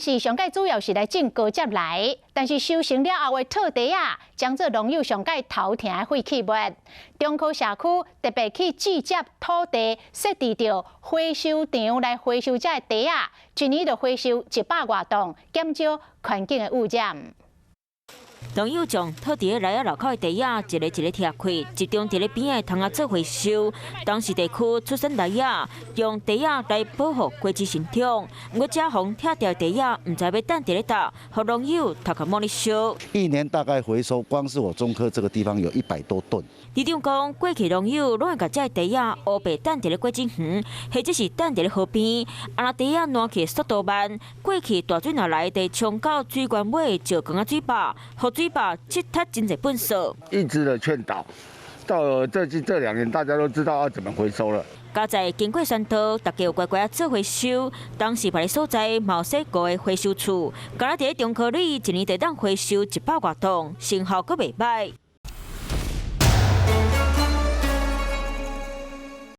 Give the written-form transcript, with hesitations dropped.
時上蓋主要是來種高接來，但是收成了後的套袋仔，將做農友上蓋頭疼的廢棄物。中科社區特別去置接土地，設置著回收場來回收這个袋仔，一年就回收100外噸，減少環境的污染。農友將套佇咧內仔路口的袋仔，一个一个拆開，集中佇咧邊仔的桶仔做回收。當時地區出產內仔，用袋仔來保護果子生長。毋過這予拆掉袋仔，毋知欲擲佇咧佗，予農友頭殼摸咧燒。一年大概回收，光是我中科這個地方有100多噸。里長講，過去農友攏會共這个袋仔烏白擲佇咧果子園，或者是擲佇咧河邊。啊，若袋仔爛去速度慢，過去大水若來，就沖到水源尾石崗仔水壩，予水壩積坩真濟糞埽。一直的勸導，到最近這2年，大家都知道要怎麼回收了。佳哉經過宣導，大家有乖乖仔做回收。當時別个所在嘛有設五个回收處，敢若佇咧中科里，一年就當回收100外噸，成效閣袂䆀。